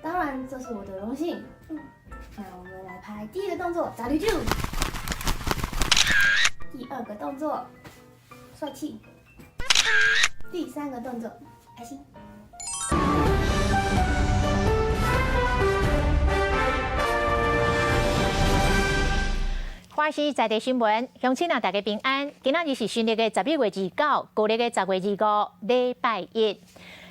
當然，這是我的榮幸。嗯，那我們來拍第一個動作，打綠球。第二個動作，帥氣。第三個動作，開心。華視在地新聞，鄉親啊，大家平安。今仔日是新曆的11月29，舊曆的10月25，禮拜一。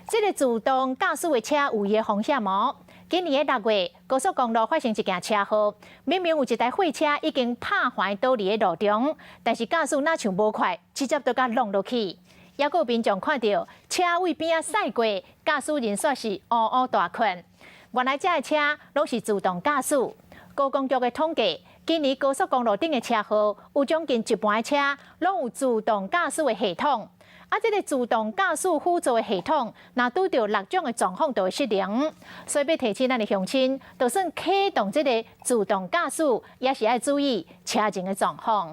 這個自動駕駛的車有伊的風險無？今年的6月，高速公路發生一件車禍，明明有一台貨車已經拍橫倒佇咧路中，但是駕駛若像無快，直接就共挵落去。猶閣有民眾看著車位邊仔駛過，駕駛人煞是烏烏大睏。原來這的車攏是自動駕駛。高公局的統計，今年高速公路頂的車禍有將近一半的車攏有自動駕駛的系統。啊，這個自動駕駛輔助的系統，若拄著六種的狀況就會失靈。所以欲提醒咱的鄉親，就算啟動這個自動駕駛，也是愛注意車前的狀況。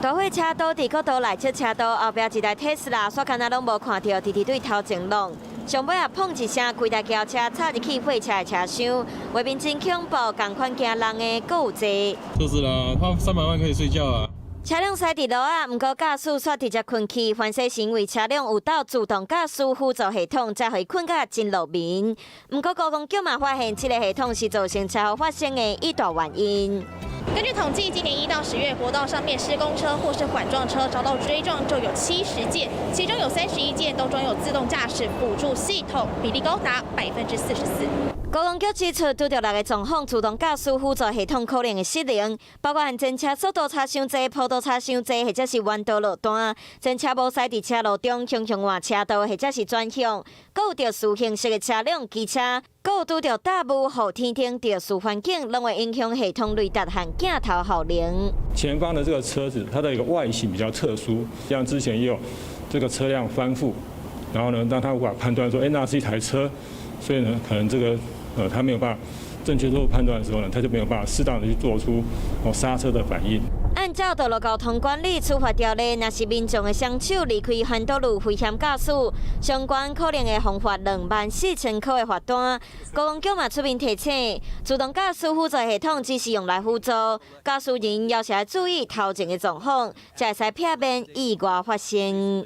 大貨車倒佇國道內側車道後壁一台特斯拉，煞敢若攏無看著，直直對頭前挵。上尾仔砰一聲，規台轎車插入去貨車的車廂，畫面真恐怖，仝款驚人的閣有濟。特斯拉，他300萬可以睡覺啊。車輛駛佇路仔，毋過駕駛煞直接睏去，凡勢是因為車輛有鬥自動駕駛輔助系統，才予伊睏甲真落眠。毋過高公局嘛發現，這個系統是造成車禍發生的一大原因。根據統計，今年1到10月，國道上面施工車或是緩撞車遭到追撞就有70件，其中有31件都裝有自動駕駛輔助系統，比例高達44%。高公局指出，拄著六个狀況，自動駕駛輔助系統可能會失靈，包括前車速度差傷濟、坡度差傷濟，或者是彎道路段，前車無駛佇車路中，雄雄換車道，或者是轉向，閣有著自行式的車輛、機車，閣有拄著大霧、雨天等特殊環境，攏會影響系統雷達和鏡頭效能。前方的這個車子，它的一個外形比較特殊，像之前也有這個車輛翻覆，然後呢，讓他無法判斷說，那是一台車，所以呢，可能這個。他沒有辦法正確做判斷的時候呢，他就沒有辦法適當的去做出剎車的反應。按照道路交通管理處罰條例，若是民眾的雙手離開環道路危險駕駛，相關可能會予罰24,000塊的罰單。高公局嘛出面提醒，自動駕駛輔助系統只是用來輔助，駕駛人猶是愛注意頭前的狀況，才會使避免意外發生。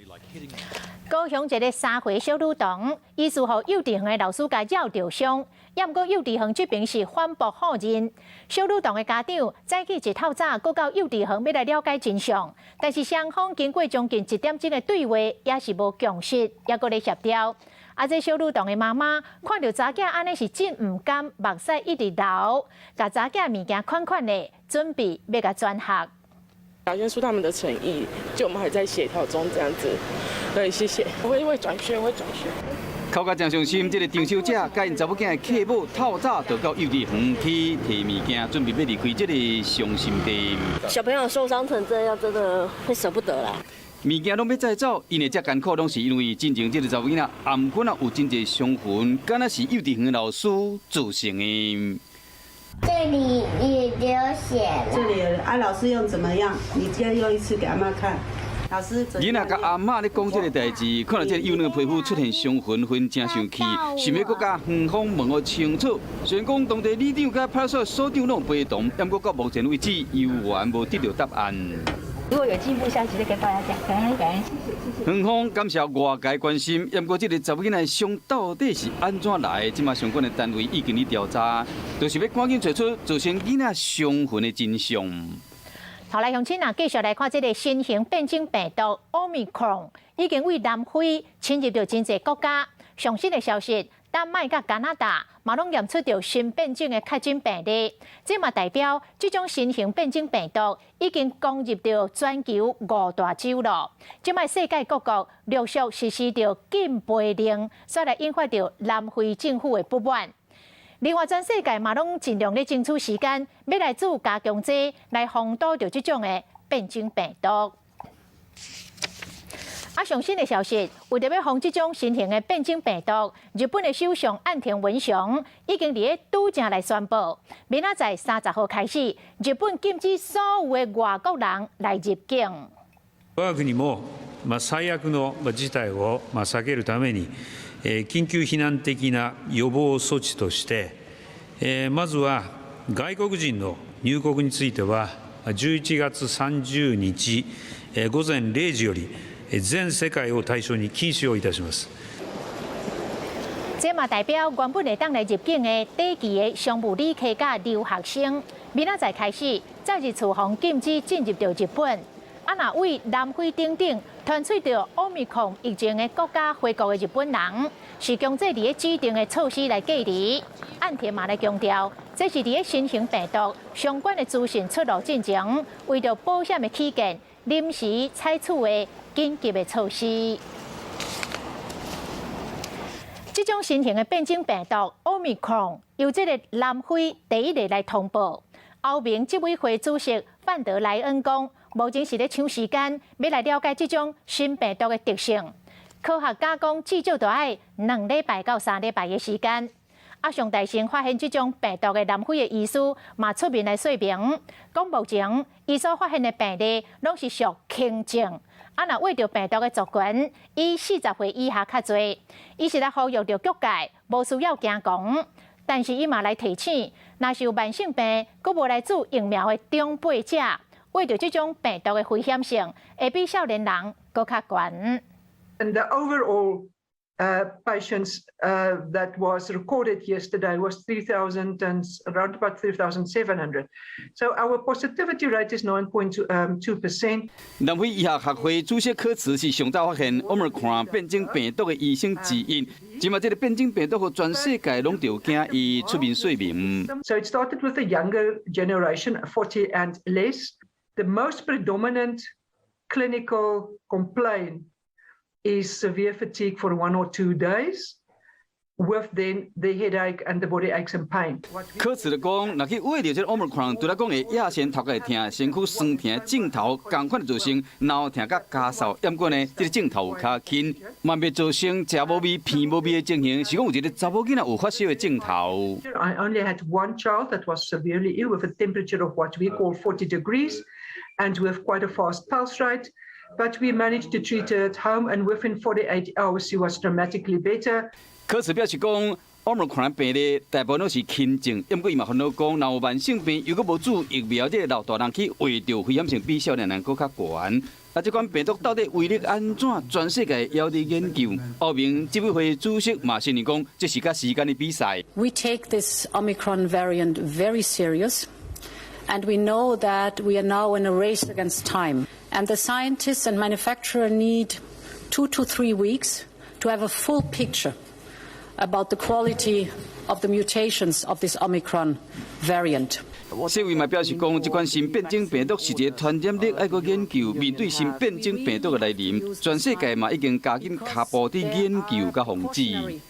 高雄一个3歲小女童，疑似予幼稚園的老師共咬著傷，猶毋過幼稚園這邊是反駁否認。小女童的家長早起一透早，閣到幼稚園欲來了解真相，但是雙方經過將近一點鐘的對話，也是無共識，猶閣咧協調。啊，這小女童的媽媽看著查某囝按呢是真毋甘，目屎一直流，共查某囝物件款款的，準備欲共轉學。表現出他們的誠意，就我們還在協調中，這樣子。對，謝謝。我會會轉學，會轉學。哭甲真傷心，這个張小姐佮𪜶查某囝的客母透早就到幼稚園去提物件，準備欲離開這个傷心地。小朋友受傷成這樣，真的會捨不得啦。物件攏欲載走，𪜶會遮艱苦，攏是因為進前這个查某囡仔頷頸仔有真濟傷痕，敢若是幼稚園老師造成的。這裡也流血了。這裡啊，老師用怎麼樣？你再用一次給阿嬤看。老師，囡仔佮阿嬤咧講這个代誌，看著這个幼嫩皮膚出現傷痕，薰真生氣，想欲閣共園方問予清楚。雖然講當地里長佮派出所所長攏有陪同，毋過到目前為止，猶原無得著答案。如果有進一步消息，再跟大家講。感恩感恩，謝謝謝謝。園方感謝外界關心，毋過這个查某囡仔傷到底是按怎來？這馬相關的單位已經咧調查，就是欲趕緊揣出造成囡仔傷痕的真相。好來，鄉親啊，繼續來看這个新型變種病毒 Omicron 已經對南非侵入著真濟國家。上新的消息，丹麥佮加拿大嘛攏驗出著新變種的確診病例，這嘛代表這種新型變種病毒已經攻入著全球五大洲囉。這擺世界各國陸續實施著禁飛令，煞來引發著南非政府的不滿。另外，全世界嘛攏盡量咧爭取時間，欲來注加強劑來防堵著這種的變種病毒。啊，上新的消息，為著欲防這種新型的變種病毒，日本的首相岸田文雄已經佇咧拄才來宣布，明仔載30號開始，日本禁止所有的外國人來入境。我が国も最悪の事態を避けるために、緊急避難的な予防措置として、まずは外國人の入國については、11月30日午前0時より全世界を対象に禁止をいたします。這嘛代表原本會當來入境的短期的商務旅客佮留學生，明仔載開始再二次予禁止進入著日本。啊，若為南非等等傳出著奧密克戎疫情的國家回國的日本人，是強制佇咧指定的措施來隔離。岸田嘛來強調，這是佇咧新型病毒相關的資訊出爐進前，為著保險的起見，臨時採取的緊急的措施。這種新型的變種病毒奧密克戎，由這个南非第一个來通報。歐盟執委會主席范德萊恩講，目前是咧搶時間，欲來了解這種新病毒的特性。科學家講，至少都愛2禮拜到3禮拜的時間。啊，上代先發現這種病毒的南非的醫師嘛出面來說明，講目前伊所發現的病例攏是屬輕症。啊，若為著病毒的族群以40歲以下較濟，伊是來呼籲著各界無需要驚狂，但是伊嘛來提醒，若是有慢性病，閣無來注疫苗的長輩者，為著這種病毒的危險性，會比少年人閣較懸。 And the overall patients that was recorded yesterday was 3,000 and around about 3,700. So our positivity rate is 9.2%. 南非醫學學會主席科茨是上早發現奧密克戎變種病毒的醫生之一。這馬這个變種病毒予全世界攏著驚，伊出面說明。 So it started with the younger generation, 40 and less. The most predominant clinical complaint is severe fatigue for 1 or 2 days, with then the headache and the body aches and pain. 科茨就講，若去秽著這个奧密克戎，除了講會壓身頭殼會疼、身軀酸疼、症頭仝款的造成腦疼佮咳嗽，毋過呢，這个症頭有較輕，嘛袂造成食無味、鼻無味的情形，是講有一个查某囡仔有發燒的症頭。 I only had one child that was severely ill with a temperature of what we call 40 degrees and with quite a fast pulse rate. But we managed to treat her at home, and within 48 hours she was dramatically better. 科茨表示講，奧密克戎病例大部分攏是輕症，毋過伊嘛煩惱講，若有慢性病又閣無注疫苗，這个老大人去秽著危險性比少年人閣較懸。啊，這款病毒到底威力按怎？全世界猶佇研究。歐盟執委會主席嘛承認講，這是佮時間的比賽。 We take this Omicron variant very serious, and we know that we are now in a race against time. And the scientists and manufacturer need 2 to 3 weeks to have a full picture about the quality of the mutations of this Omicron variant. 世衛嘛表示講，這款新變種病毒是一个傳染力，愛閣研究。面對新變種病毒的來臨，全世界嘛已經加緊跤步佇研究佮防止。予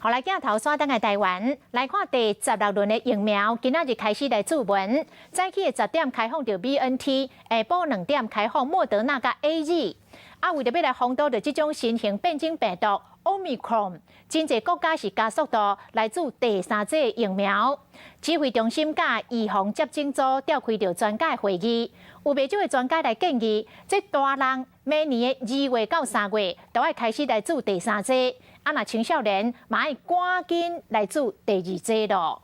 來鏡頭轉轉來台灣來看第16輪的疫苗，今仔日開始來注文。早起的10點開放著 BNT，下晡2點開放莫德納佮 AZ。啊，為著欲來防堵著這種新型變種病毒奧密克戎，真濟國家是加速度來注第三劑疫苗。指揮中心佮預防接種組召開著專家會議，有袂少的專家來建議，這大人每年的2月到3月都愛開始來注第三劑。啊，若青少年嘛愛趕緊來注第二劑囉。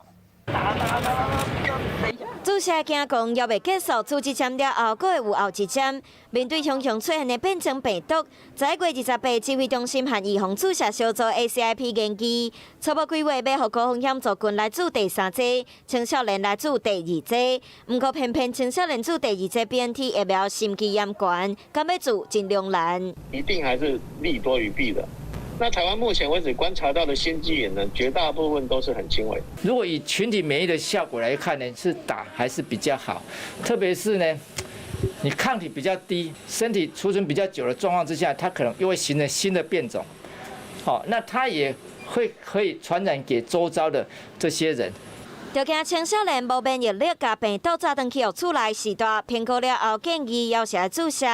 注射驚狂猶未結束，注一針了後，閣會有後一針。面對雄雄出現的變種病毒，11月28，指揮中心和預防注射小組 ACIP 研究，初步規劃欲予高風險族群來注第三劑，青少年來注第二劑。毋過偏偏青少年注第二劑 BNT 疫苗心肌炎懸，敢欲注真兩難。一定還是利多於弊的。那台灣目前為止觀察到的心肌炎呢，絕大部分都是很輕微。如果以群體免疫的效果來看呢，是打還是比較好，特別是呢，你抗體比較低，身體儲存比較久的狀況之下，它可能又會形成新的變種，好，那它也會可以傳染給周遭的這些人。就驚青少年無免疫力，共病毒炸轉去予厝內序大，評估了後建議猶是愛注射。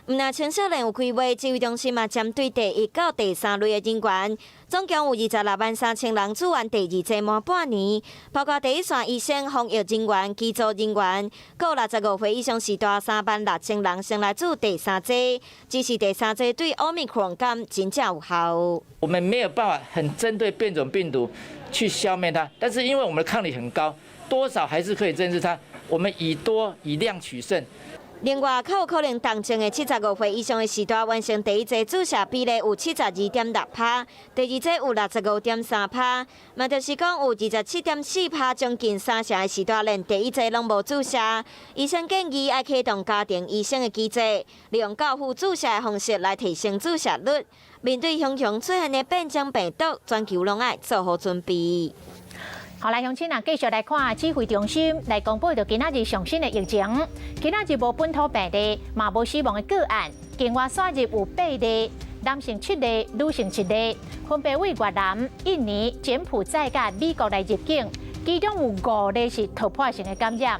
毋但青少年有規劃，指揮中心嘛針對第一到第三類的人員，總共有26萬3千人注完第二劑滿半年，包括第一線醫生、防疫人員、機組人員，閣有65歲以上序大3萬6千人先來注第三劑，只是第三劑對奧密克戎敢真正有效。我們沒有辦法很針對變種病毒去消滅它，但是因為我們的抗體很高，多少還是可以認識它。我們以多以量取勝。另外，較有可能重症的75歲以上的序大完成第一劑注射比例有72.6%，第二劑有65.3%，嘛就是講有27.4%，將近三成的序大連第一劑攏無注射。醫生建議愛啟動家庭醫生的機制，利用教父注射的方式來提升注射率。面對雄雄出現的變種病毒，全球攏愛做好準備。好來，鄉親啊，繼續來看指揮中心來公布著今仔日上新的疫情。今仔日無本土病例，嘛無死亡的個案，境外徙入有八例，男性七例，女性一例，分別為越南、印尼、柬埔寨佮美國來入境，其中有五例是突破性的感染。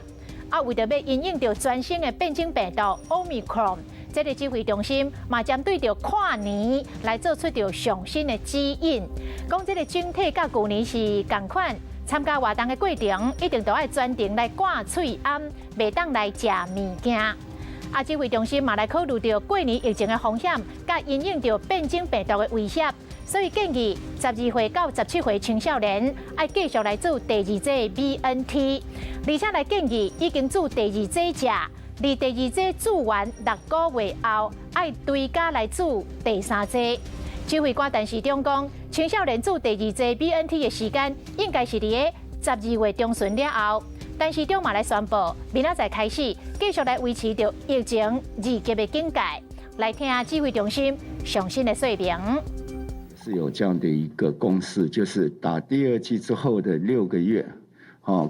啊，為著欲因應著全新的變種病毒奧密克戎，這个指揮中心嘛針對著跨年來做出著上新的指引，講這个整體佮舊年是仝款。參加活動的過程，一定都愛專程來掛喙罨，袂當來食物件。啊，指揮中心嘛來考慮著過年疫情的風險，佮因應著變種病毒的威脅，所以建議12歲到17歲青少年愛繼續來注第二劑 BNT，而且來建議已經注第二劑者，佇第二劑注完6個月後，愛追加來注第三劑。指揮官陳時中講，青少年注第二劑 BNT 的時間應該是佇咧12月中旬了後。陳時中嘛來宣布，明仔載開始繼續來維持著疫情二級的警戒。來聽指揮中心上新的說明。是有這樣的一個共識，就是打第二劑之後的6個月，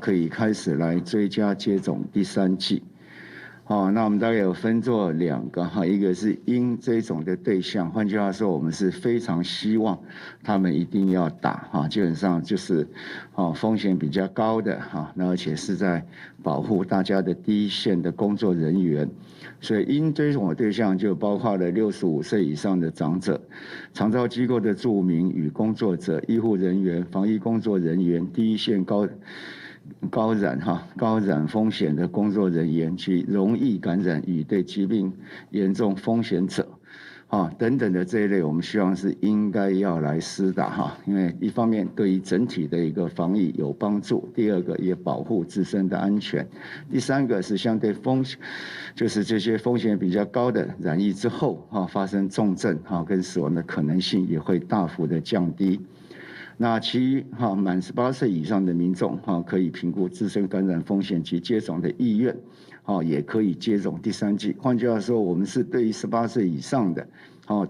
可以開始來追加接種第三劑。好，那我們大概有分作兩個哈，一個是應追種的對象，換句話說，我們是非常希望他們一定要打哈，基本上就是哦風險比較高的哈，那而且是在保護大家的第一線的工作人員，所以應追種的對象就包括了65歲以上的長者、長照機構的住民與工作者、醫護人員、防疫工作人員、第一線高染風險的工作人員及容易感染與對疾病嚴重風險者，哈等等的這一類，我們希望是應該要來施打哈，因為一方面對於整體的一個防疫有幫助，第二個也保護自身的安全，第三個是相對風險，就是這些風險比較高的染疫之後哈發生重症哈跟死亡的可能性也會大幅的降低。那其餘哈滿18歲以上的民眾哈可以評估自身感染風險及接種的意願，哈也可以接種第三劑。換句話說，我們是對於18歲以上的，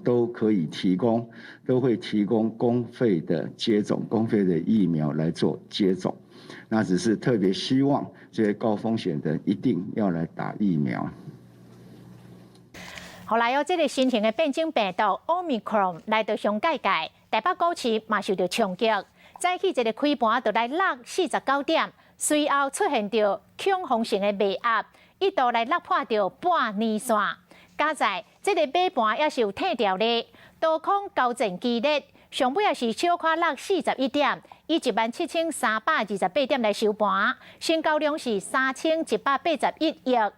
都可以提供，都會提供公費的接種，公費的疫苗來做接種。那只是特別希望這些高風險的一定要來打疫苗。後來哦，這个新型的變種病毒奧密克戎來到上界界，台北股市嘛受著衝擊。早起這个開盤就來落49點，隨後出現著恐慌性的賣壓，一度來落破著半年線。佳哉這个尾盤也是有退掉咧，多空交戰激烈，上尾也是小可落41點，以17,328點來收盤，成交量是3181億。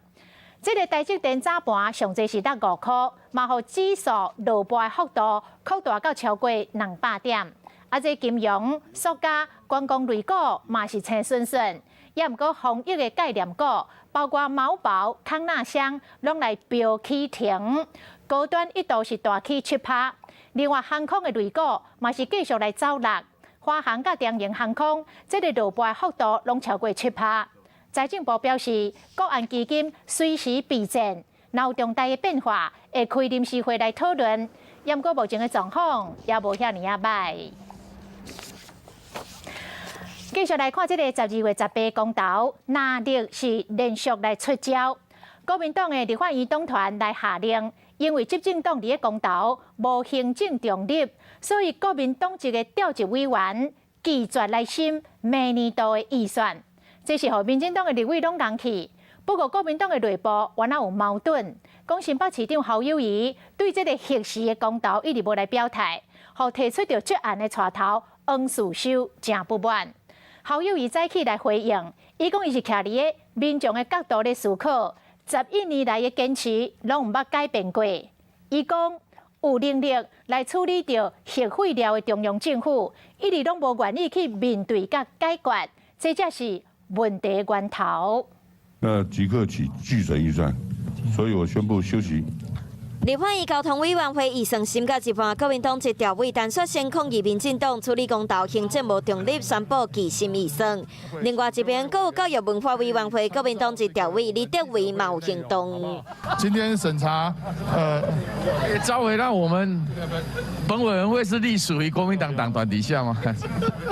這个台積電早盤上濟是落5塊，嘛予指數落盤的幅度擴大到超過200點。啊，這金融、塑膠、觀光類股嘛是青順順，也毋過防疫的概念股，包括毛寶、康那香，攏來飆起停，高端一度是大起7%。另外航空的類股嘛是繼續來走落，華航佮長榮航空，這个落盤的幅度攏超過7%。財政部表示，國安基金隨時備戰，若有重大的變化，會開臨時會來討論。毋過目前的狀況也無遐爾仔䆀。繼續來看這个12月18公投，藍綠是連續來出招。國民黨的立法院黨團來下令，因為執政黨佇咧公投無行政中立，所以國民黨籍的召集委員拒絕來審明年度的預算。這是予民進黨的立委攏共去。不過國民黨的內部原來有矛盾，講新北市長侯友宜對這個核四的公投一直無來表態，予提出著這案的帶頭黃士修誠不滿。侯友宜早起來回應，伊講伊是徛佇个民眾的角度咧思考，11年來的堅持攏毋捌改變過。伊講有能力來處理著核廢料的中央政府，一直攏無願意去面對佮解決，這才是問題源頭。那即刻起拒審預算，所以我宣布休息。立法院交通委員會預算審到一半，國民黨籍調委陳雪生抗議民進黨處理公投行政無中立，宣布拒審預算。另外一邊，閣有教育文化委員會國民黨籍調委李德維嘛有行動。今天審查，召回讓我們本委員會是隸屬於國民黨黨團底下嗎？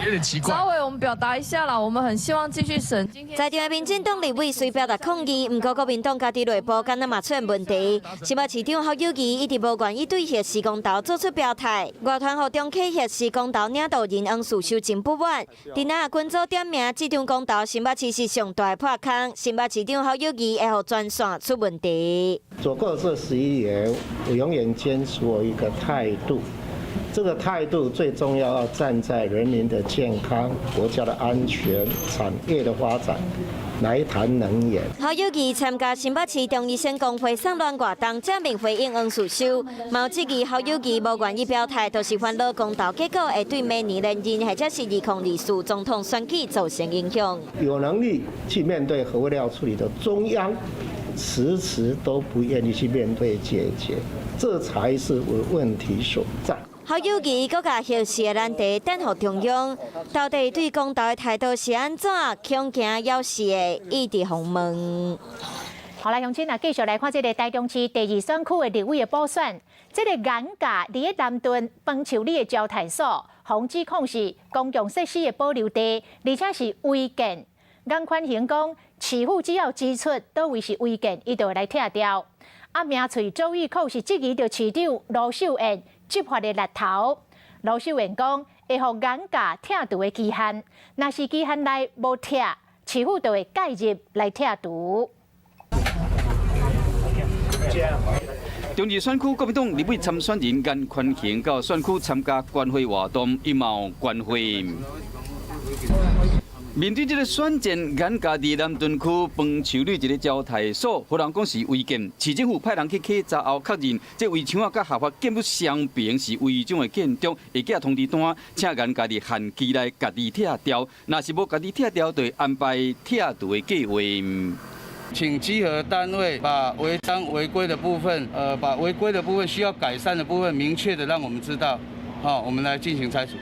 有點奇怪。召回我們表達一下啦，我們很希望繼續審。在場的民進黨立委雖表達抗議，毋過國民黨家己內部敢若嘛出現問題。新北市長侯友宜一直無願意對核四公投做出表態，外傳予中啟核四公投領導人黃士修真不滿。佇那群組點名，這場公投新北市是上大的破空，新北市長侯友宜會予全線出問題。走過這11年，我永遠堅持我一個態度，這個態度最重要要站在人民的健康、國家的安全、產業的發展來談能源。侯友宜參加新北市中醫生公會送暖活動，正面回應黃士修，嘛質疑侯友宜無願意表態，就是煩惱公投結果會對明年連任或者是2024總統選舉造成影響。有能力去面對核廢料處理的中央，遲遲都不願意去面對解決，這才是我問題所在。侯友宜閣共核四的難題轉予中央，到底對公投的態度是按怎？恐驚猶是會一直訪問。好來，鄉親啊，繼續來看這個台中市第二選區的立委的補選。這個顏家佇咧南屯枋樹里的招待所，予指控是公共設施的保留地，而且是違建。顏寬恆講，市府只要指出佗位是違建，伊就會來拆掉。啊，名嘴周玉蔻是質疑著市長盧秀燕執法的力頭。盧秀燕講，會予顏家拆除的期限，若是期限內無拆，市府就會介入來拆除。中二選區國民黨立委參選人顏寬恆到選區參加關懷活動，伊嘛有關懷。面對這個選戰，顏家佇南屯區枋樹里一个招待所，予人講是違建，市政府派人去稽查後確認，這圍牆仔佮合法建物相平是違章的建築，會寄通知單，請顏家佇限期內家己拆掉，若是無家己拆掉，就會安排拆除的計劃。請稽核單位把違章違規的部分，把違規的部分需要改善的部分，明確的讓我們知道，好，我們來進行拆除。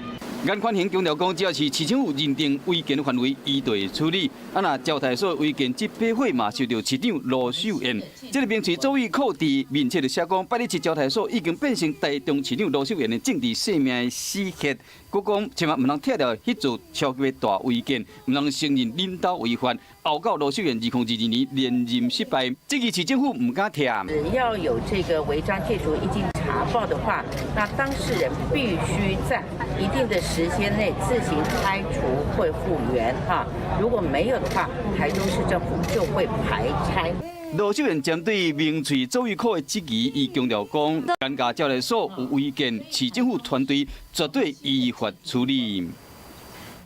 顏寬恆強調講，只要是市政府認定違建的範圍，伊就會處理。啊，若招待所違建這批貨嘛，受著市長盧秀燕。這个名嘴周玉蔻佇面冊就寫講，八一七招待所已經變成台中市長盧秀燕的政治生命的死穴。閣講千萬毋通拆掉彼座超級的大違建，毋通承認領導違法，後到盧秀燕2022年連任失敗，這個市政府毋敢拆。只要有這個違章建築一經查報的話，那當事人必須在一定的時間內自行拆除或復原哈。如果沒有的話，台中市政府就會排拆。盧秀燕針對名嘴周玉蔻的質疑，伊強調講，顏家招待所有違建，市政府團隊絕對依法處理。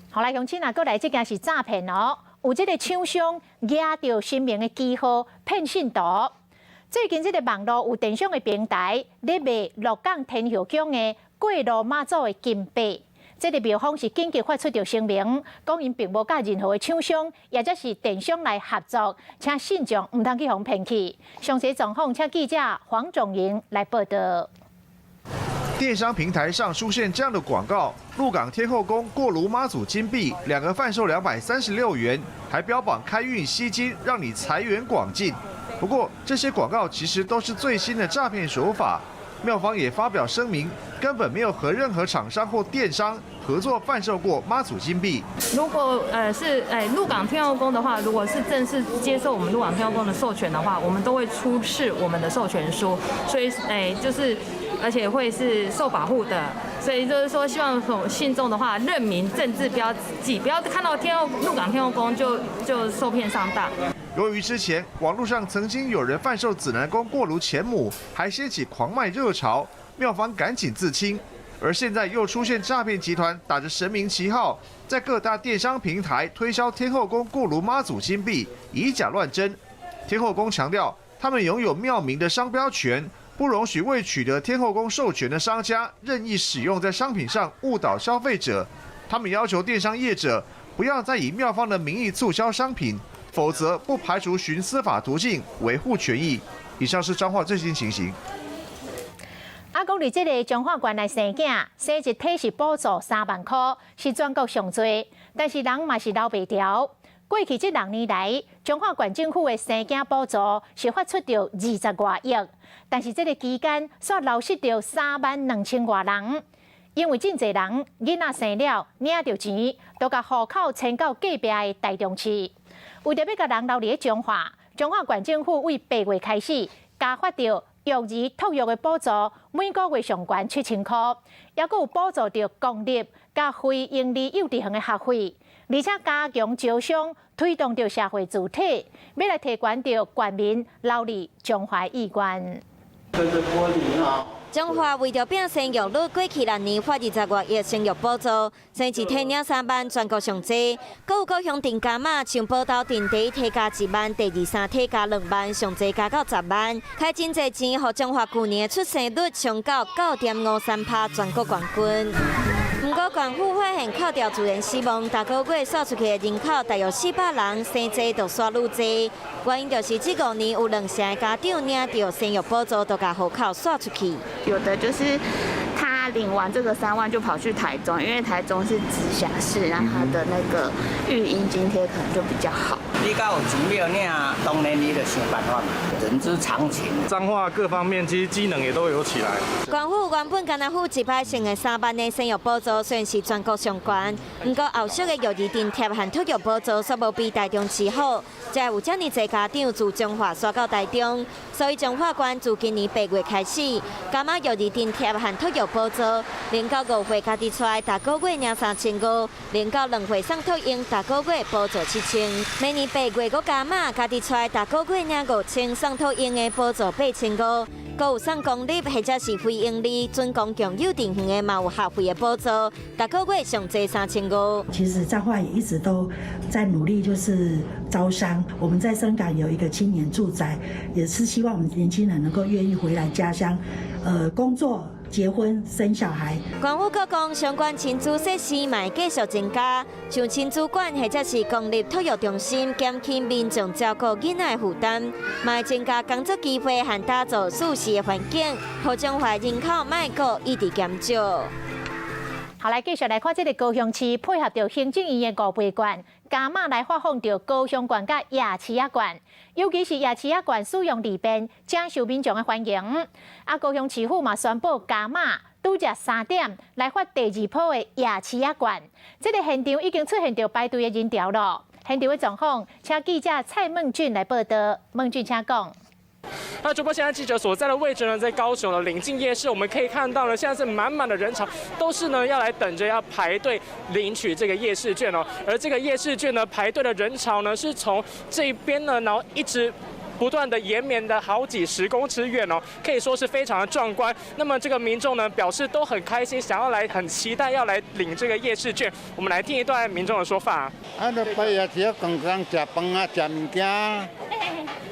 好來，鄉親啊，閣來這件是詐騙哦，有這个廠商攑著神明的旗號騙信徒。最近這个網路有電商的平台咧賣鹿港天后宮的過路媽祖的金幣。這个廟方是緊急發出著聲明，講𪜶並無佮任何的廠商，抑者是電商來合作，請信眾毋通去予騙去。詳細狀況，請記者黃仲瑩來報導。電商平台上出現這樣的廣告：鹿港天后宮過爐媽祖金幣，兩個販售236元，還標榜開運吸金，讓你財源廣進。不過，這些廣告其實都是最新的詐騙手法。廟方也發表聲明，根本沒有和任何廠商或電商合作販售過媽祖金幣。如果是鹿港天后宮的話，如果是正式接受我們鹿港天后宮的授權的話，我們都會出示我們的授權書。所以就是而且會是受保護的。所以就是說，希望信眾的話，認明政治標記，不要看到天后鹿港天后宮就受騙上當。由於之前網絡上曾經有人販售紫南宮過爐錢母，還掀起狂賣熱潮，廟方趕緊自清。而現在又出現詐騙集團打着神明旗號，在各大電商平台推銷天后宮過爐媽祖金幣，以假亂真。天后宮強調，他們擁有廟名的商標權，不容許未取得天后宮授權的商家任意使用在商品上誤導消費者。他們要求電商業者不要再以廟方的名義促銷商品，否則不排除循司法途徑維護權益。以上是彰化最新情形。啊，講佇這个彰化縣來生囝，生一胎是補助3萬箍，是全國上濟，但是人嘛是留袂牢。過去這6年來，彰化縣政府的生囝補助是發出著20外億，但是這个期間煞流失著3萬2千外人，因為真濟人囡仔生了領著錢，就共戶口遷到隔壁的台中市。為著欲共人留佇咧彰化，彰化縣政府為8月開始加發著育兒托育的補助，每個月上懸7000箍，猶閣有補助著公立佮非營利幼稚園的學費，而且加強招商，推動著社會主體，欲來提懸著縣民留佇彰化意願。彰化為著拼生育率，過去6年發20外億生育補助，生一胎領3萬，全國上濟。閣有各鄉鎮加碼，像埔頭鎮第一胎加1萬，第二、三胎加2萬，上濟加到10萬，開真濟錢，予彰化舊年的出生率衝到9.53%，全國冠軍。毋過，縣府發現扣掉自然死亡，逐個月煞出去的人口大約400人，生濟就煞愈濟。原因就是這5年有兩成的家長領著生育補助，就共戶口煞出去。有的就是他領完這個3萬就跑去台中，因為台中是直轄市，然後他的那個育嬰津貼可能就比較好。你較有錢欲領，當然你就想辦法嘛，人之常情。彰化各方面其實機能也都有起來。縣府原本干焦付一擺性的3萬的生育補助，雖然是全國上懸，毋過後續的育兒津貼和托育補助，煞無比台中市好，才會有遮爾濟家長自彰化徙到台中。所以彰化縣自今年8月開始，加碼育兒津貼和托育補助，零到5歲家己帶，逐個月領3500；零到2歲送托嬰，逐個月補助7000。明年8月閣加碼，家己帶，逐個月領5000，送托嬰的補助8500。閣有送公立或者是非營利準公共幼稚園的嘛有學費的補助，逐個月上濟3500。其實彰化也一直都在努力，就是招商。我們在深港有一個青年住宅，也是希望我們年輕人能夠願意回來家鄉，工作、結婚、生小孩。縣府閣講相關親子設施嘛會繼續增加，像親子館或者是公立托育中心，減輕民眾照顧囡仔的負擔，嘛會增加工作機會和打造舒適的環境，予彰化人口莫閣一直減少。好，來繼續來看這个高雄市配合著行政院的五倍券，加碼來發放著高雄縣佮夜市仔縣，尤其是夜市仔券使用利便，誠受民眾的歡迎。啊，高雄市府嘛宣布加碼，拄才3點來發第二波的夜市仔券。這个現場已經出現著排隊的人潮囉。現場的狀況，請記者蔡孟俊來報道。孟俊，請講。那主播，現在記者所在的位置呢，在高雄的臨近夜市，我們可以看到呢，現在是滿滿的人潮，都是呢要來等着要排隊領取這個夜市券哦。而這個夜市券呢，排隊的人潮呢，是從這邊呢，然後一直不斷的延綿的好幾十公尺遠哦，可以說是非常的壯觀。那麼這個民眾呢，表示都很開心，想要來，很期待要來領這個夜市券。我們來聽一段民眾的說法。啊，就排夜市啊，剛剛食飯啊，食物件。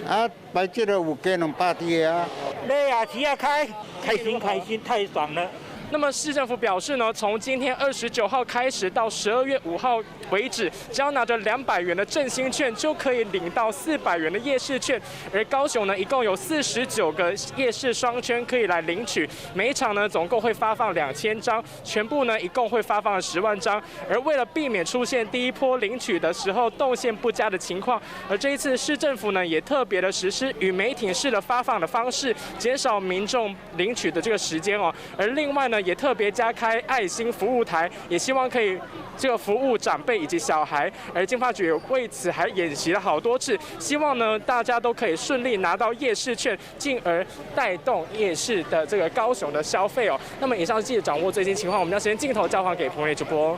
啊，排這個有加200塊啊。買夜市啊，開，開心開心，太爽了。那麼市政府表示呢，從今天29號開始到12月5號為止，只要拿着200元的振興券，就可以領到400元的夜市券。而高雄呢，一共有49個夜市商圈可以來領取，每一場呢總共會發放2000張，全部呢一共會發放10萬張。而為了避免出現第一波領取的時候動線不佳的情況，而這一次市政府呢也特別的實施與媒體式的發放的方式，減少民眾領取的這個時間哦。而另外呢，也特别加开爱心服务台，也希望可以这个服务长辈以及小孩。而经发局为此还演习了好多次，希望呢大家都可以顺利拿到夜市券，进而带动夜市的这个高雄的消费哦。那么以上记者掌握最新情况，我们将时间镜头交还给彭磊主播。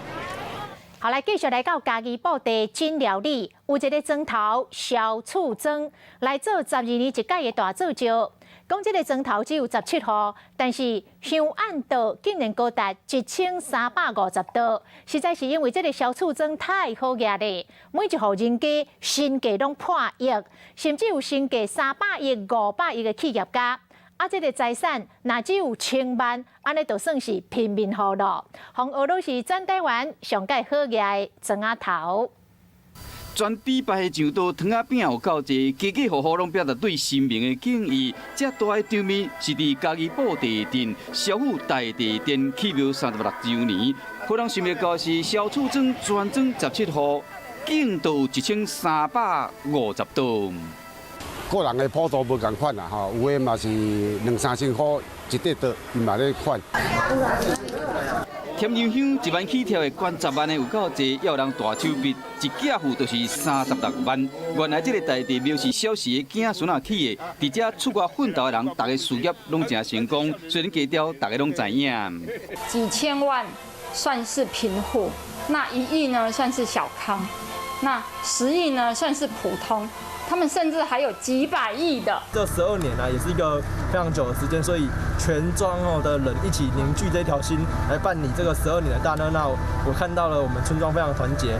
好，来继续来到嘉义布袋真料理，有一个庄头萧厝庄来做12年一届的大做醮。讲这个庄头只有17户，但是香案桌竟然高达1350桌，实在是因为这个萧厝庄太好额咧，每一户人家身价拢破亿，甚至有身价300亿、500亿的企业家。啊，这个财产若只有千万，按呢就算是贫民户咯。予人学拢是全台湾上盖好额的庄仔头。全礼拜的上桌糖仔饼有够济，家家户户拢表达对神明的敬意。遮大的场面是伫嘉义布袋镇萧府大地殿起庙36周年。予人想袂到是萧厝庄全庄17户，竟都有1350桌。个人的普渡无仝款啦，吼，有的嘛是两三千箍一块桌，伊嘛咧款。添油香一万起跳的，悬10万的有够济，要人大手笔一寄付就是36万。原来这个大地庙是萧氏的囝孙仔起的，伫遮出外奋斗的人，逐个事业拢诚成功。虽然低调，逐个拢知影。几千万算是贫户，那1亿呢算是小康，那10亿呢算是普通。他们甚至还有几百亿的。这12年呢，也是一个非常久的时间，所以全庄哦的人一起凝聚这条心来办理这个12年的大热闹。我看到了我们村庄非常团结。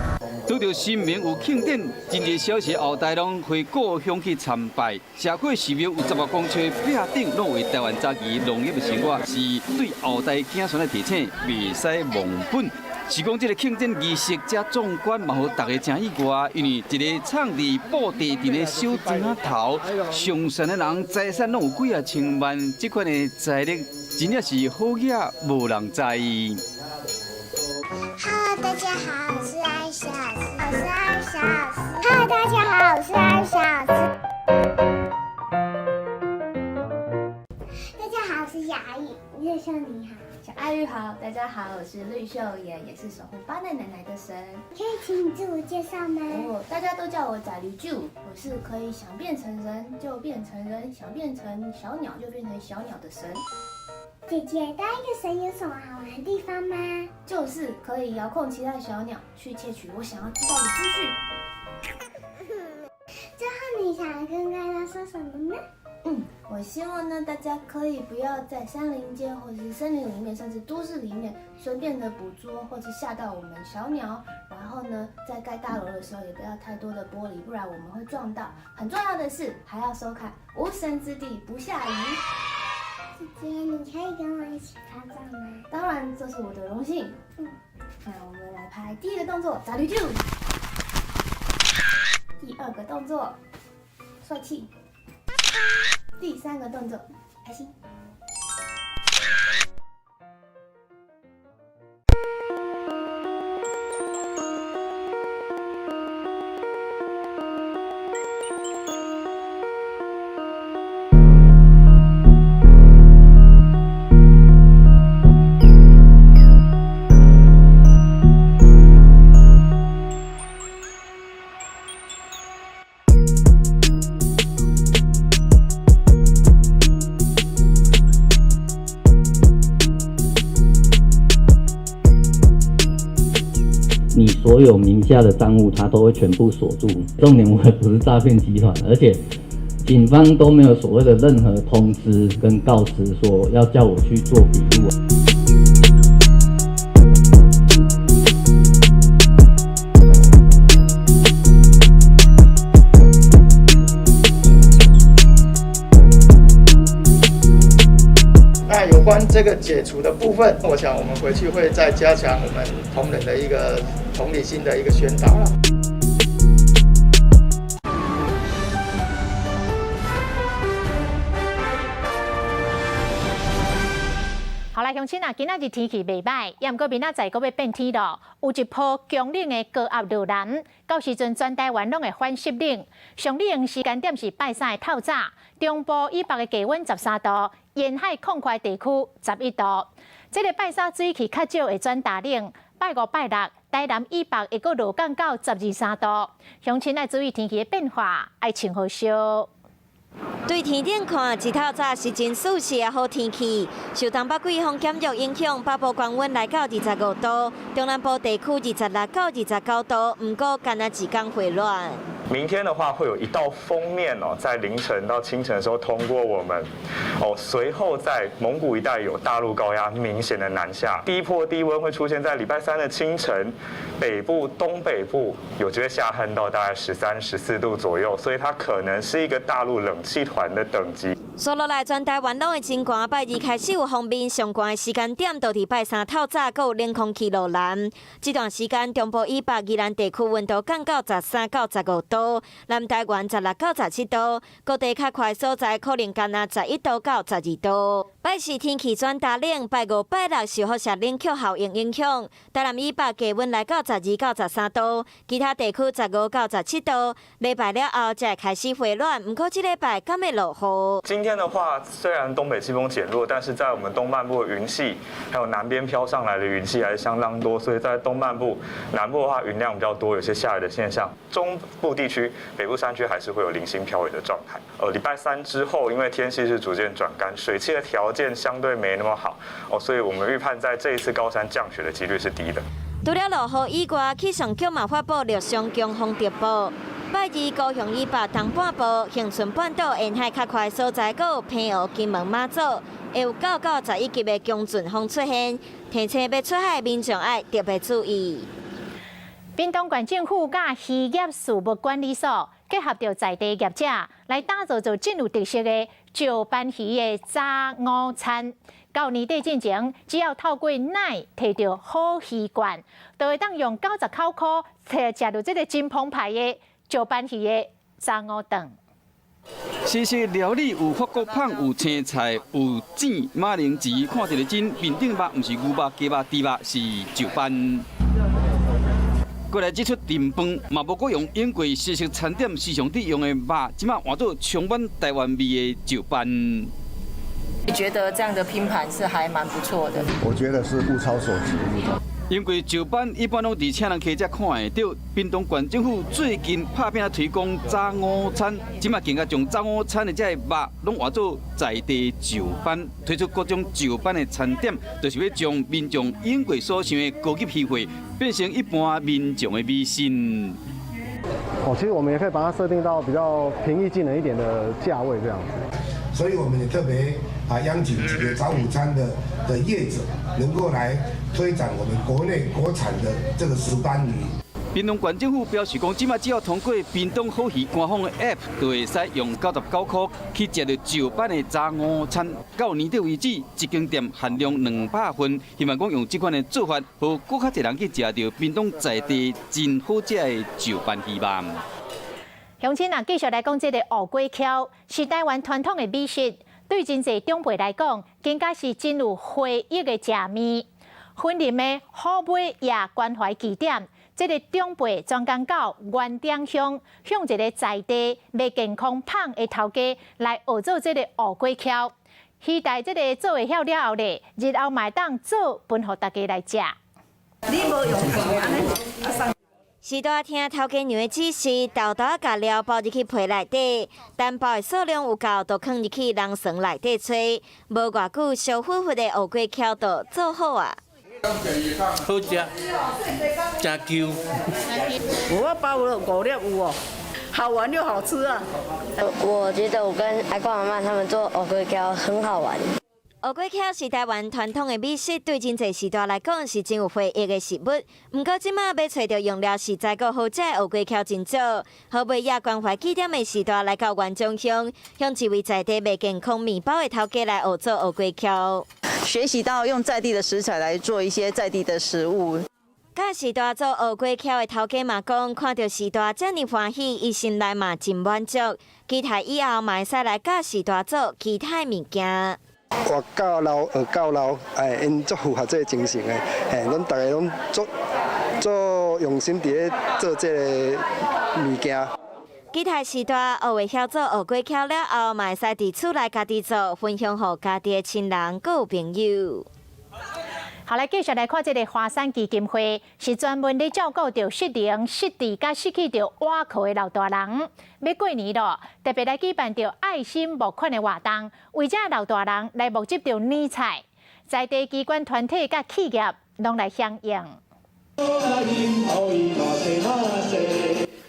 拄著神明有庆典，真济小时后代拢回故乡去参拜。社区寺庙有10外公尺壁顶，拢为台湾早期农业的生活，是对后代子孙的提醒，袂使忘本。是讲这个庆典仪式遮壮观，嘛予大家真意外，因为一个藏伫布袋镇的小庄仔头，上悬的人财产拢有几仔千万，这款的财力真正是好额无人知。 Hello，大家好，我是艾小老师，我是艾小老师。Hello，大家好，我是艾小老师。大家好，我是雅玉，绿秀你好。小爱玉好，大家好，我是绿秀妍，也是守护巴奈奶奶的神。可以请你自我介绍吗？哦，大家都叫我仔驴舅，我是可以想变成人就变成人，想变成小鸟就变成小鸟的神。姐姐，当一个神有什么好玩的地方吗？就是可以遥控其他小鸟去窃取我想要知道的资讯。最后，你想跟大家说什么呢？我希望呢，大家可以不要在山林间，或者是森林里面，甚至都市里面随便的捕捉或者吓到我们小鸟。然后呢，在盖大楼的时候也不要太多的玻璃，不然我们会撞到。很重要的是，还要收看《无神之地不下雨》。姐姐，你可以跟我一起拍照吗？当然，这是我的荣幸。那我们来拍第一个动作，打绿球。第二个动作，帅气。第三个动作，开心。你所有名下的账户，他都会全部锁住。重点，我也不是诈骗集团，而且警方都没有所谓的任何通知跟告知，说要叫我去做笔录。那有关这个解除的部分，我想我们回去会再加强我们同仁的一个同理心的一个宣导了。好，来，鄉親啊，今仔日天氣袂䆀，也毋過明仔載閣欲變天囉。有一波強冷的高壓落南，到時陣全台灣攏會反濕冷。上冷時間點是拜三的透早，中部以北的低溫13度，沿海曠塊地區11度。這个拜三水氣較少會轉大冷，拜五拜六台南以北會閣落降到十二三度。鄉親愛注意天氣的變化，愛穿好少。對天頂看，一透早是真舒適的好天氣。受東北季風減弱影響，北部高溫來到25度，中南部地區26到29度。毋過，干焦一工回暖。明天的話，會有一道鋒面哦，在凌晨到清晨的時候通過我們，哦，隨後在蒙古一帶有大陸高壓明顯的南下，第一波低溫會出現在禮拜三的清晨，北部、東北部有機會下探到大概13、14度左右，所以它可能是一個大陸冷氣團的等級。紲落來，全台灣攏會真寒，拜二開始有鋒面，上寒的時間點就佇拜三透早，閣有冷空氣落南。這段時間，中部以北宜蘭地區溫度降到13到15度，南台灣16到17度，各地較寬所在可能干焦11度到12度。拜四天氣轉大冷，拜五、拜六受輻射冷卻效應影響，台南以北低溫來到12到13度，其他地區15到17度。禮拜了後才會開始回暖，毋過這禮拜敢會落雨。今天的話，雖然東北季風減弱，但是在我們東半部的雲系，還有南邊飄上來的雲系還是相當多，所以在東半部、南部的話雲量比較多，有些下雨的現象。中部地區、北部山區還是會有零星飄雨的狀態。禮拜三之後，因為天氣是逐漸轉乾，水汽的條件相對沒那麼好，哦，所以我們預判在這一次高山降雪的幾率是低的。除了落雨以外，氣象局嘛發布陸上強風特報。拜二高雄以北東半部、恆春半島沿海較寬所在，閣有澎湖、金門、馬祖，會有9到11級的強陣風出現。提醒欲出海的民眾愛特別注意。屏東縣政府佮漁業事務管理所結合著在地業者，來打造做真有特色的石斑魚的早午餐。到年底進前，只要透過 LINE 提著好魚券，就會當用99箍提食著這个真澎湃的石斑魚的早午頓。西式料理有法國麭，有青菜，有煎馬鈴薯，看一个真面頂肉，毋是牛肉、雞肉、豬肉，是石斑。過來這出燉飯，嘛無閣用英國西式餐點時常佇用的肉，這擺換做充滿台灣味的石斑。覺得這樣的拼盤是還蠻不錯的。我覺得是物超所值。因為石斑一般攏佇請人客才看會著，屏東縣政府最近拍拚推廣早午餐，這擺更加將早午餐的這个肉攏換做在地石斑，推出各種石斑的餐點，就是欲將民眾用過所想的高級魚貨，變成一般民眾的迷信。哦，其實我們也可以把它設定到比較平易近人一點的價位，這樣子。所以我們也特別啊邀請幾個早午餐的業者，能夠來推展我們國內國產的這個石斑魚。屏東縣政府表示講，這擺只要通過屏東好魚官方的 App，就會使用99箍去食著石斑的早午餐。到年底為止，一間店限量200份，希望講用這款的做法，予閣較濟人去食著屏東在地真好食的石斑魚肉。鄉親啊，繼續來講這个芋粿巧，是台灣傳統的美食，對真濟長輩來講，更加是真有回憶的食物。雲林的虎尾爺關懷據點，這个長輩專工到員頂鄉，向一个在地賣健康麭的頭家來學做這个芋粿巧，期待這个做會曉了後咧，日後嘛會當做分予大家來食。你無用糖。序大聽頭家娘的指示，沓沓共料包入去皮內底，但包的數量有夠，就囥入去人床內底吹。無偌久，燒乎乎的芋粿巧就做好啊！好食，誠 Q。我包了五粒有哦，好玩又好吃啊！我覺得我跟阿公阿嬤他們做芋粿巧很好玩。芋粿巧是台灣傳統的美食，對真濟時代來講是真有回憶的食物。毋過這擺欲揣著用料實在閣好食的芋粿巧真少。虎尾爺關懷據點的序大來到員松鄉，向一位在地賣健康麵包的頭家來學做芋粿巧。學習到用在地的食材來做一些在地的食物。佮序大做芋粿巧的頭家嘛講，看著序大遮爾歡喜，伊心內嘛真滿足。期待以後嘛會使來教序大做其他物件。活到老，學到老，哎，𪜶足符合這个精神的，嘿，攏逐个攏足足用心佇咧做這个物件。其他時代學會曉做芋粿巧了後，嘛會使佇厝內家己做，分享予家己的親人閣有朋友。好，來繼續來看這个華山基金會，是專門咧照顧著失能、失智佮失去著倚靠的老大人。欲過年囉，特別來舉辦著愛心募款的活動，為這老大人來募集著年菜，在地機關團體佮企業攏來響應。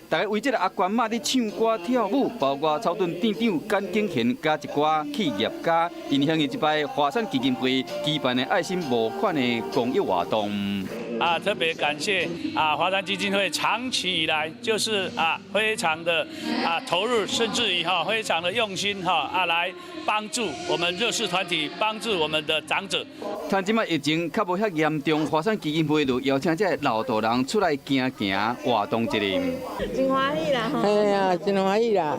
大家為這个阿公阿嬤咧唱歌跳舞，包括草屯店長簡景賢佮一寡企業家，𪜶響應這擺華山基金會舉辦的愛心募款的公益活動。啊，特別感謝啊華山基金會長期以來就是啊非常的啊投入，甚至於哈非常的用心哈啊來幫助我們弱勢團體，幫助我們的長者。趁這擺疫情較無遐嚴重，華山基金會就邀請這个老大人出來行行活動一下。真歡喜啦！哎呀，真歡喜啦！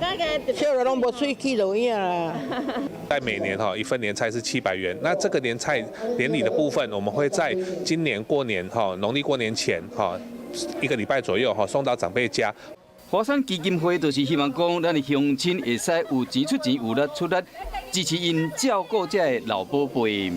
笑得攏無喙齒就有影啦。在每年哈一份年菜是700元，那這個年菜年禮的部分，我們會在今年過年哈農曆過年前哈一個禮拜左右哈送到長輩家。華山基金會就是希望講，咱的鄉親會使有錢出錢，有力出力，支持𪜶照顧這个老寶貝。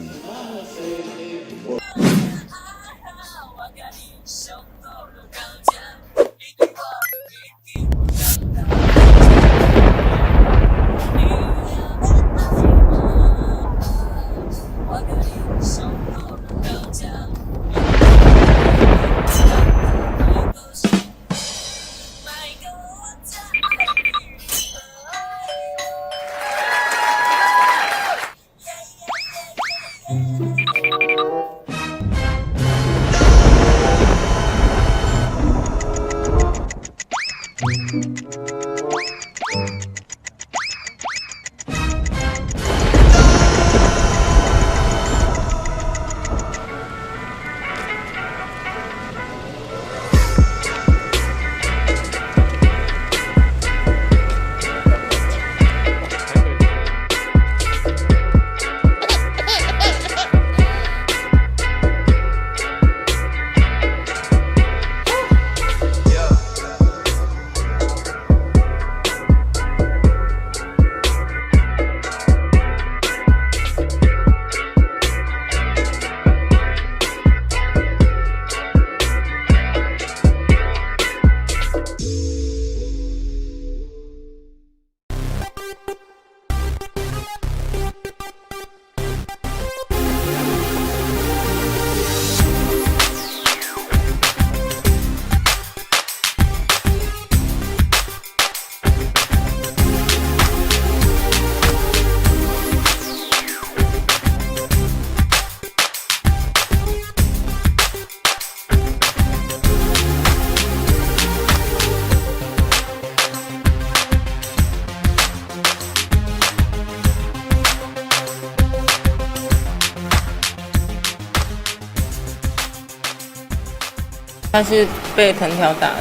他是被藤條打的，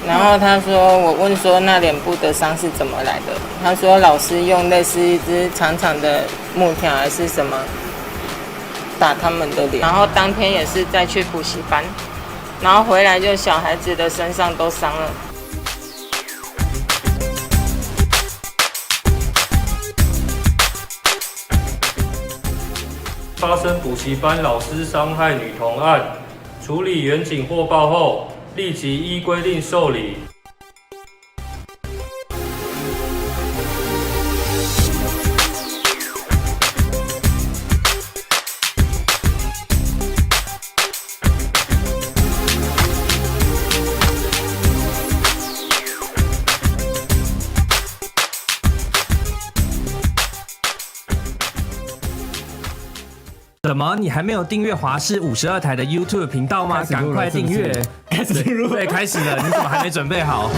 然後他說，我問說那臉部的傷是怎麼來的？他說老師用類似一支長長的木條還是什麼打他們的臉。然後當天也是再去補習班，然後回來就小孩子的身上都傷了。發生補習班老師傷害女童案，處理員警獲報後，立即依規定受理。怎麼？你還沒有訂閱華視52台的 YouTube 頻道嗎？趕快訂閱！開始錄，對，開始了。你怎麼還沒準備好？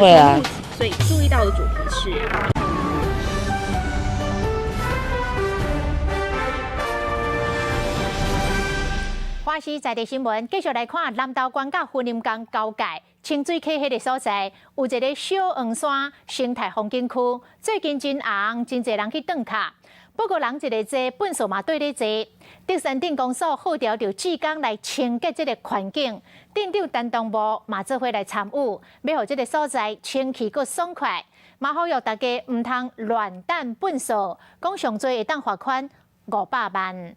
會啊。所以注意到的主題是。華視在地新聞繼續來看南投縣佮雲林縣交界清水溪彼个所在，有一个小黃山生態風景區，最近真紅，真濟人去轉卡。不過人一个濟，糞埽嘛綴咧濟。竹山鎮公所號召著志工來清潔這个環境，鎮長陳東無嘛做伙來參與，欲予這个所在清氣閣爽快。嘛呼籲大家毋通亂擲糞埽，講上濟會當罰款500萬。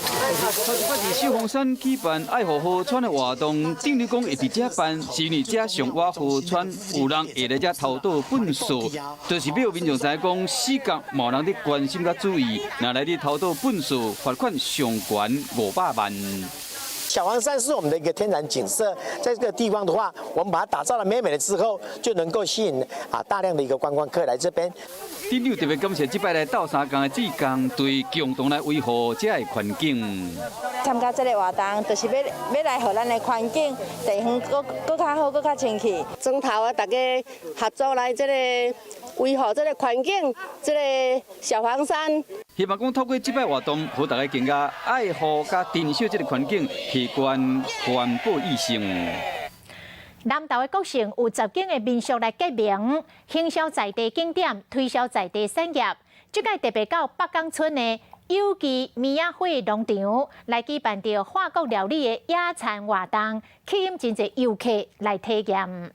佇小黃山舉辦愛護河川的活動，鎮長講會佇遮辦，是因為遮上倚河川，有人會來遮偷倒糞埽，就是欲予民眾知影講死角嘛有人佇關心佮注意，若來佇偷倒糞埽，罰款上懸500萬。小黃山是我們的一個天然景色，在這個地方的話，我們把它打造得美美的之後，就能夠吸引大量的一個觀光客來這邊。鎮長特別感謝這擺來鬥相共的志工隊，共同來維護遮个環境。參加這個活動，就是欲來予咱的環境地方閣較好，閣較清氣。磚頭啊，大家合作來這個維護這個環境，這個小黃山。希望講透過這擺活動，予大家更加愛護佮珍惜這个環境，提懸環保意識。南投的國姓有10間的民宿來結盟，行銷在地景點，推銷在地產業。這擺特別到北港村的有機棉仔花農場來舉辦著法國料理的野餐活動，吸引真濟遊客來體驗。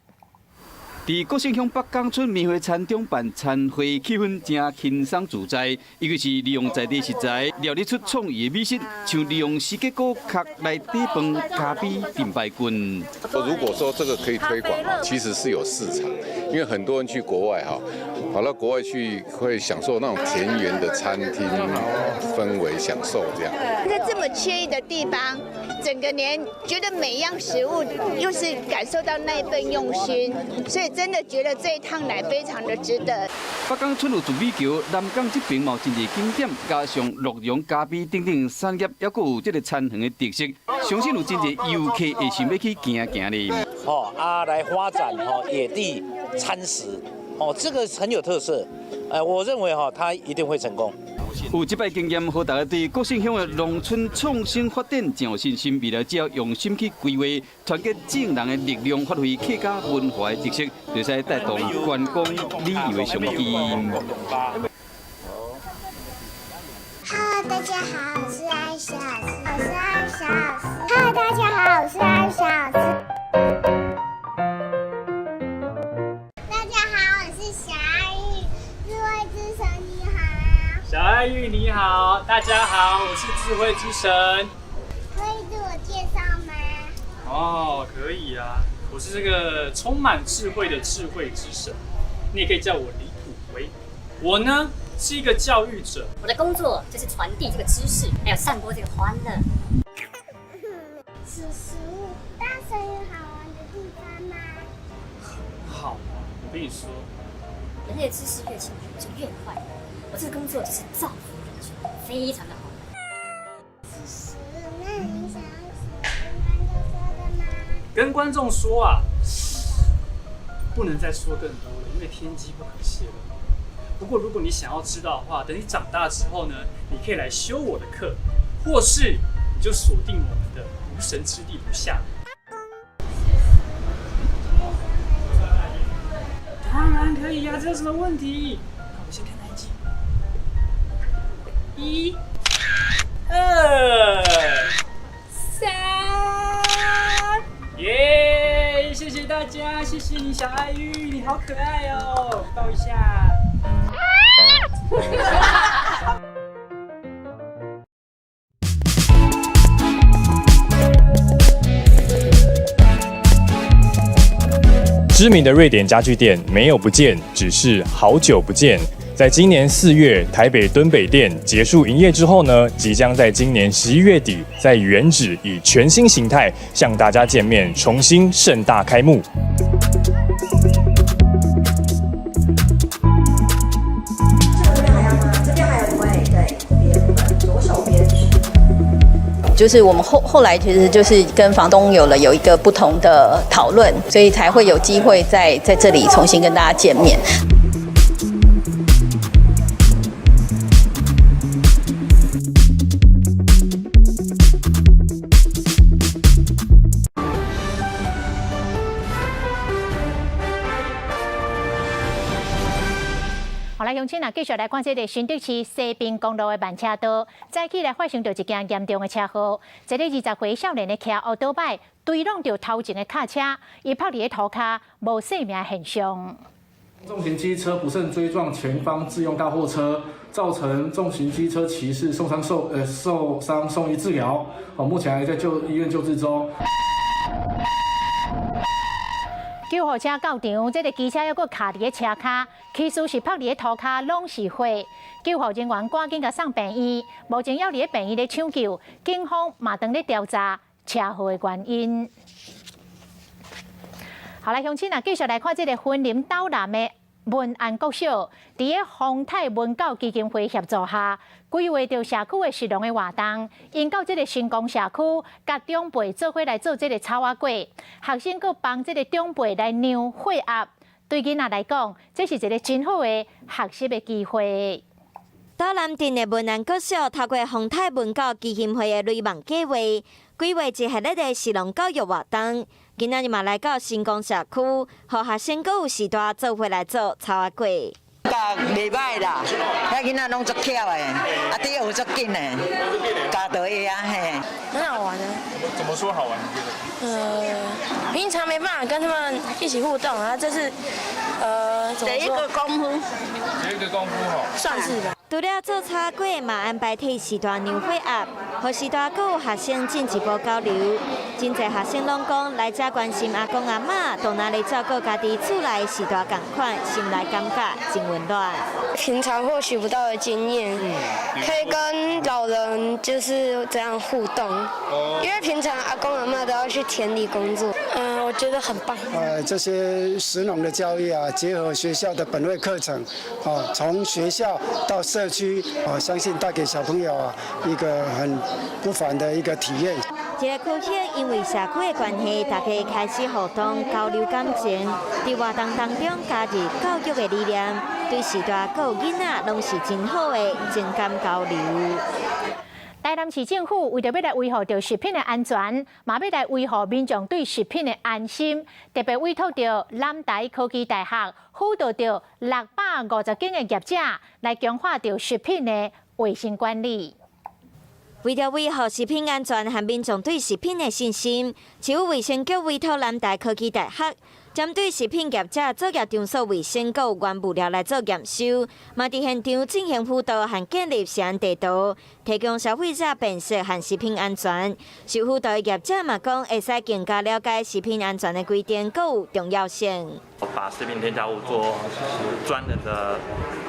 佇國姓鄉北港村棉花田中辦餐會，氣氛真輕鬆自在。尤其是利用在地食材料理出創意的美食，像利用四季果殼來底飯咖啡甜排骨。如果說這個可以推廣，其實是有市場，因為很多人去國外哈，跑到國外去會享受那種田園的餐廳氛圍，享受這樣。在這麼愜意的地方，整個年覺得每樣食物又是感受到那一份用心，所以真的覺得這一趟來非常的值得。北港村有竹尾橋，南港這邊嘛有真濟景點，加上鹿茸、咖啡等等產業，猶閣有這个田園的特色，相信有真濟遊客會想欲去行行咧。哦啊，來發展野地餐食，哦，這個很有特色，我認為哈，它一定會成功。有這擺經驗，予大家對國姓鄉的農村創新發展真有信心。未來只要用心去規劃，團結眾人的力量，發揮客家文化的特色，就會使帶動觀光旅遊的商機。 Hello，大家好，我是艾莎老師，我是艾莎老師。Hello，大家好，我是艾莎老師。大家好，我是小愛玉，智慧之神你好。小愛玉你好，大家好，我是智慧之神。可以自我介紹嗎？哦，可以啊，我是這個充滿智慧的智慧之神，你也可以叫我李普威。我呢是一個教育者，我的工作就是傳遞這個知識，還有散播這個歡樂。是食物，大神有好玩的地方嗎？好，我跟你說，人類的知識越進步就越快樂。我這個工作就是造福人群，非常的好。叔叔，那你想要什麼跟觀眾說的嗎？跟觀眾說啊，不能再說更多了，因為天機不可洩露。不過如果你想要知道的話，等你長大之後呢，你可以來修我的課，或是你就鎖定我們的無神之力不下。當然可以呀，這有什麼問題？那我們先看哪一集？一、二、三，耶！謝謝大家，謝謝你，小愛玉，你好可愛哦，抱一下。知名的瑞典家具店沒有不見，只是好久不見。在今年4月台北敦北店結束營業之後呢，即將在今年11月底在原址以全新形態向大家見面，重新盛大開幕。這邊還有嗎？這邊還有一位，對，這邊左手邊。就是我們後來其實就是跟房東有了有一個不同的討論，所以才會有機會在這裡重新跟大家見面。好來，鄉親啊，繼續來看這个新竹市西濱公路的慢車道，早起來發生著一件嚴重的車禍，一个20歲少年的騎烏多擺追挵著頭前的卡車，伊趴佇咧塗跤，無性命現象。重型機車不慎追撞前方自用大貨車，造成重型機車騎士受傷受傷送醫治療，好，目前還在救醫院救治中。救護車到場，這个機車猶閣卡佇咧車跤，起始是趴佇咧塗跤，攏是血。救護人員趕緊共送病院，目前猶佇咧病院咧搶救，警方嘛當咧調查車禍的原因。好來，鄉親啊，繼續來看這个雲林斗南的文安國小，佇咧宏泰文教基金會協助下，規劃著社區的食農的活動，𪜶到這个成功社區，佮長輩做伙來做這个草仔粿，學生閣幫這个長輩來量血壓。對囡仔來講，這是一个真好的學習的機會。斗南鎮的文安國小透過宏泰文教基金會的雷夢計劃，規劃一系列的食農教育活動。今仔日嘛來到成功社區，予學生閣有序大做伙來做草仔粿。教袂䆀啦，遐囡仔攏足巧的，啊，佇學足緊的，教就會啊嘿。很好玩啊。怎麼說好玩？你覺得？平常沒辦法跟他們一起互動啊，這是第一個功夫。第一個功夫吼。算是吧。除了做草仔粿，嘛安排替序大量血壓，予序大閣有學生進一步交流。真濟學生攏講來遮關心阿公阿嬤，都若咧照顧家己厝內序大仝款，心內感覺真溫暖。平常獲取不到的經驗，可以跟老人就是這樣互動，因為平常阿公阿嬤都要去田裡工作。我覺得很棒。這些食農的教育啊，結合學校的本位課程，啊，從學校到社區，我相信帶給小朋友啊一個很不凡的一個體驗。這個區域因為社區的關係，大家開始互動交流感情，佇活動當中加入教育的理念，對序大閣有囡仔攏是真好的情感交流。台南市政府為著欲來維護著食品的安全，嘛欲來維護民眾對食品的安心，特別委託著南台科技大學輔導著650間的業者來強化著食品的衛生管理。為著維護食品安全和民眾對食品的信心，市府衛生局委託南台科技大學，針對食品業者作業場所衛生閣有原物料來做驗收，嘛佇現場進行輔導和建立食安地圖，提供消費者辨識和食品安全。受輔導的業者嘛講，會使更加了解食品安全的規定，閣有重要性。把食品添加物做專人的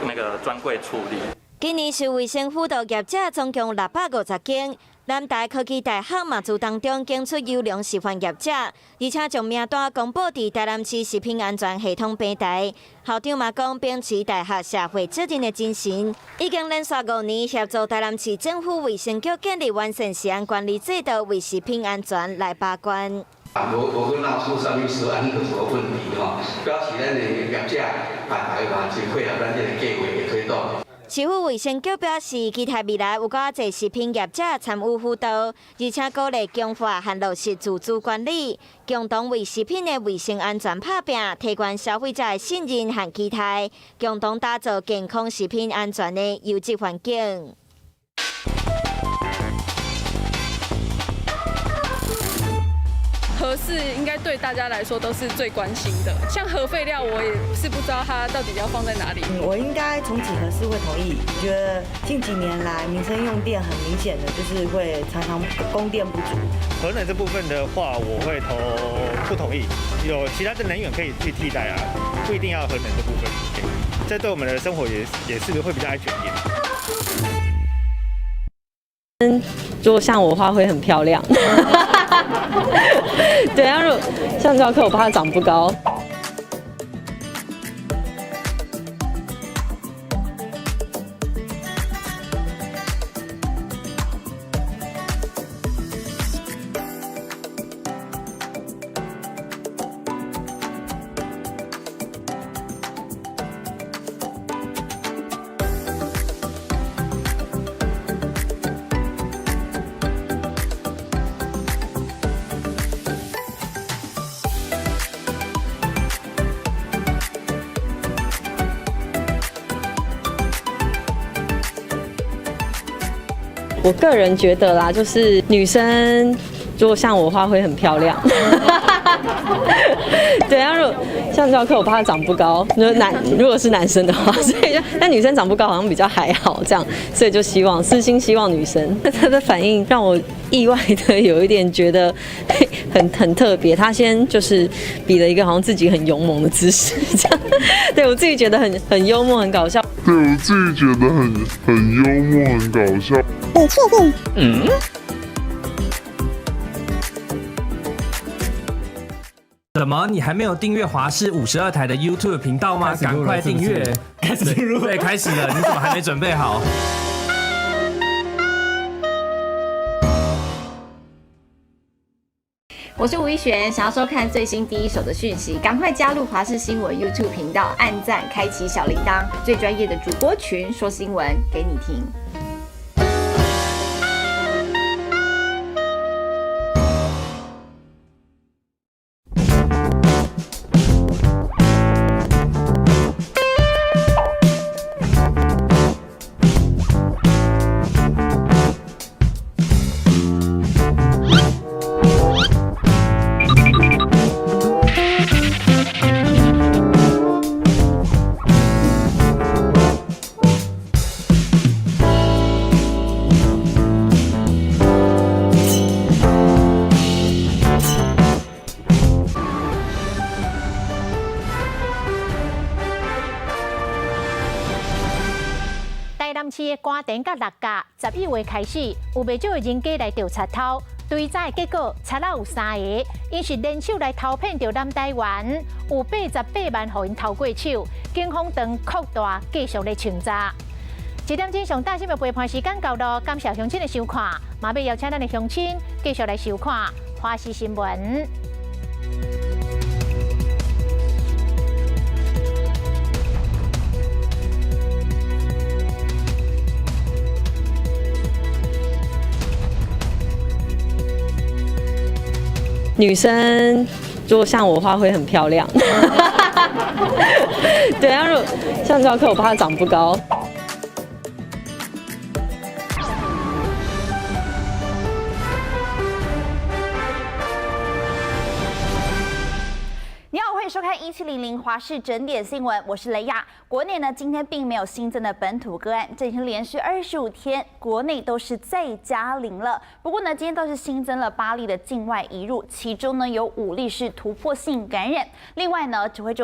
那個專櫃處理。今年受衛生輔導業者總共650間，南台科技大學嘛自當中揀出優良示範業者，而且將名單公布佇台南市食品安全系統平台。校長嘛講，秉持大學社會責任的精神，已經連續5年協助台南市政府衛生局建立完善食安管理制度，為食品安全來把關。無無閣鬧出啥物食安的什麼問題吼，表示咱的業者啊，大家嘛真配合咱這个計畫的推動。市府衛生局表示，期待未來有閣濟食品業者參與輔導，而且鼓勵強化和落實自主管理，共同為食品的衛生安全拍拚，提懸消費者的信任和期待，共同打造健康食品安全的優質環境。核四應該對大家來說都是最關心的，像核廢料，我也是不知道它到底要放在哪裡。我應該重啟核四會同意，覺得近幾年來民生用電很明顯的就是會常常供電不足。核能這部分的話，我會投不同意，有其他的能源可以去替代啊，不一定要核能這部分，這對我們的生活也是會比較安全一點。如果像我的話，會很漂亮。對啊，如果像教課，我怕它長不高。我個人覺得啦，就是女生如果像我的話會很漂亮。對啊，如果像教課，我怕他長不高。就男如果是男生的話，所以就但女生長不高好像比較還好這樣，所以就希望私心希望女生。他的反應讓我意外的有一點覺得很特別。他先就是比了一個好像自己很勇猛的姿勢，這樣對我自己覺得很幽默，很搞笑。對我自己覺得很幽默，很搞笑。你確定？嗯。怎麼？你還沒有訂閱華視52台的 YouTube 頻道嗎？趕快訂閱！開始錄，對，開始了。你怎麼還沒準備好？我是吳一璇，想要收看最新第一手的訊息，趕快加入華視新聞 YouTube 頻道，按讚，開啟小鈴鐺，最專業的主播群說新聞給你聽。台南市的官田佮六甲，11月開始有袂少的人家來著賊偷，追查的結果，賊仔有三个，𪜶是聯手來偷騙著南台灣，有88萬予𪜶偷過手，警方當擴大繼續咧清查。一點鐘上大新聞陪伴時間到囉，感謝鄉親的收看，嘛欲邀請咱的鄉親繼續來收看華視新聞。女生如果像我的話會很漂亮。對啊，如果像教課，我怕她長不高。你好，歡迎收看1700華視整點新聞，我是雷亞。國內呢，今天並沒有新增的本土個案，這已經連續25天國內都是再加零了。不過呢，今天倒是新增了8例的境外移入，其中呢有5例是突破性感染。另外呢，指揮中